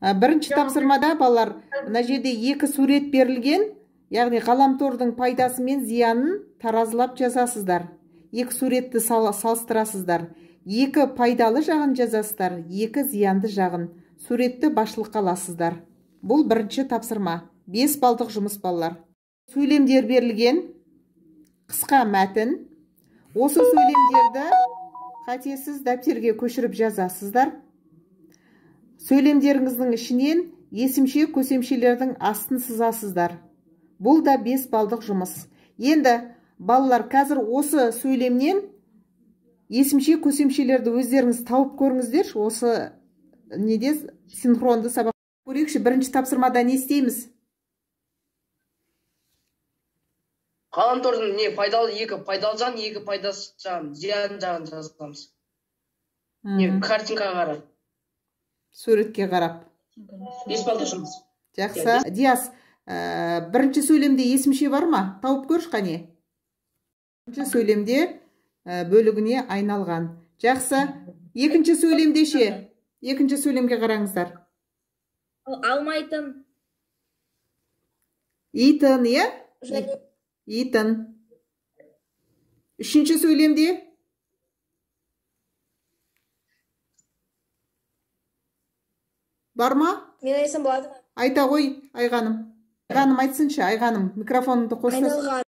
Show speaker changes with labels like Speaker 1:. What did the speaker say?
Speaker 1: Бірінші тапсырмада балалар, мына жерде екі сурет берілген, яғни ғаламтордың пайдасы мен зиянын таразылап жазасыздар. Екі суретті салыстырасыздар. Екі пайдалы жағын жазасыздар, екі зиянды жағын. Суретті басшылыққа аласыздар. Бұл бірінші тапсырма. 5 балдық жұмыс балалар. Сөйлемдер берілген, қысқа мәтін. Осы сөйлемдерді қатесіз дәптерге көшіріп жазасыздар. Сөйлемдеріңіздің ішінен есімше көсемшелердің астын сызасыздар. Бұл да 5 балдық жұмыс. Енді балалар, қазір осы сөйлемнен есімше көсемшелерді өздеріңіз тауып көріңіздерші. Осы неде синхронды сабақ көрейікші. Бірінші тапсырмада не істейміз?
Speaker 2: Ғаламтордың не пайдалы, екі пайдалы жағын, екі пайдасыз жағын, зиян жағын жазамыз. Не картинкаға қарап.
Speaker 1: Суретке қарап.
Speaker 2: 5 балдық жұмыс.
Speaker 1: Жақсы. Диас, бірінші сөйлемде есімше бар ма? Тауып көрші қане. Бірінші сөйлемде бөлігіне айналған. Жақсы. Екінші сөйлемде ше? Екінші сөйлемге қараңыздар.
Speaker 3: Алмайтын.
Speaker 1: Итін, иә? Итін. Үшінші сөйлемде? Бар ма?
Speaker 3: Мен айтсам болады ма?
Speaker 1: Айта ғой, Айғаным. Айғаным айтсыншы, Айғаным, микрофоныңды қосты.
Speaker 3: Айналған.